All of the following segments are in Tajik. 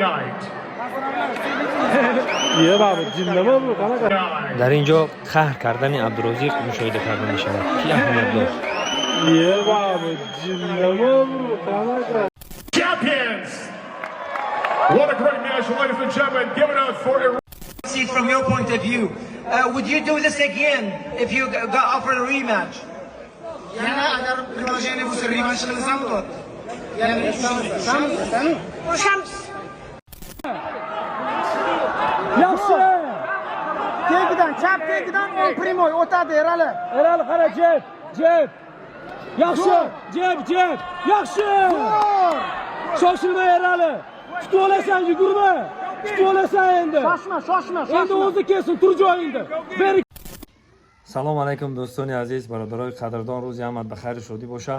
Night. Iye baba, jinnimi bu, qanaqa? Nine. Дар ин ҷо қаҳр кардани Абдурозиқ мушоҳида карда мешавад, чӣ аҳамият дошт? Iye baba, jinnimi bu, qanaqa? Champions! What a great match, ladies and gentlemen. Give it up for Iran. See it from your point of view. Would you do this again if you got offered a rematch? Yana agar предложение bo'lsa, revansh qilasanmi? Yana shams. Urushamiz. Yaxshi! Tagidan, chap tagidan o'ng прямой o'tadi Erali. Erali, qara, jeb, jeb. Yaxshi, jeb, jeb. Yaxshi! Shoshilma, Erali. Kutib olasan, yugurma. Kutib olasan endi. Shoshma, shoshma, Endi shoshma. O'zi kelsin, tur joyingda. Beri. Салом алайкум, дӯстони азиз, бародарои қадрдон, рӯзи ҳамат ба хайру шодӣ боша.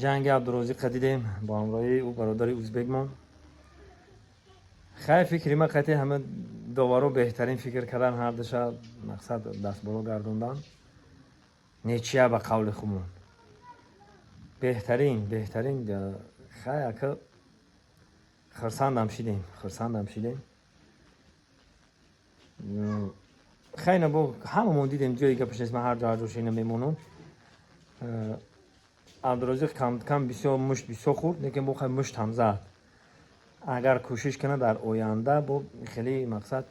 Ҷанги Абдурозиқа дидем бо ҳамроҳии ӯ бародари узбекмон. Хайр, фикри ма қатъи ҳама доваро беҳтарин фикр кардан, ҳардуша мақсад дастболо гардондан. Ничья, ба қавли хумон. Беҳтарин, беҳтарин. Хай, ака, хурсандам шидем, хурсандам шидем. Хайна бо ҳамамон дидем, ҷои гапаш нест, ман ҳар ҷо, ҳар ҷош ина мемонам. Абдурозиқ кам кам бисёр мушт бисёр хӯрд, лекин бо хай мушт ҳам зад. Агар кӯшиш кунад дар оянда, бо хеле мақсад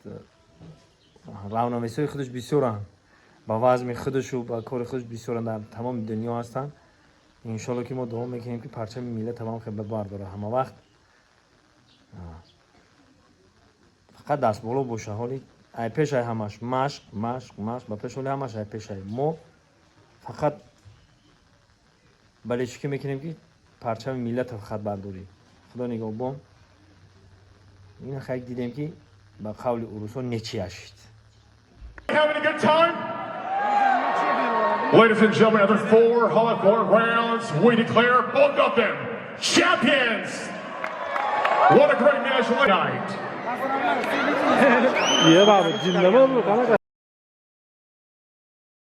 равнависҳои худаш бисёранд, ба вазми худашу ба кори худаш бисёранд, дар тамоми дунё ҳастанд. Иншолло, ки мо дуо мекунем, ки парчами миллат ҳам хеле бардора ҳама вақт. Фақат дастболо боша. Ҳоли ай пешай ҳамаш машқ, машқ, машқ, ба пеш ҳоли ҳамаш ай пешай. Мо фақат бале чӣ ки мекунем, ки парчами миллата фақат бардорӣ. Худо нигаҳбон. Ин хайк дидем, ки ба қавли урусҳо ничья шид. Having a good time? Ladies and gentlemen, after four hardcore rounds, we declare both of them champions. What a great match tonight. Iye baba, jinnimi bu, qanaqa?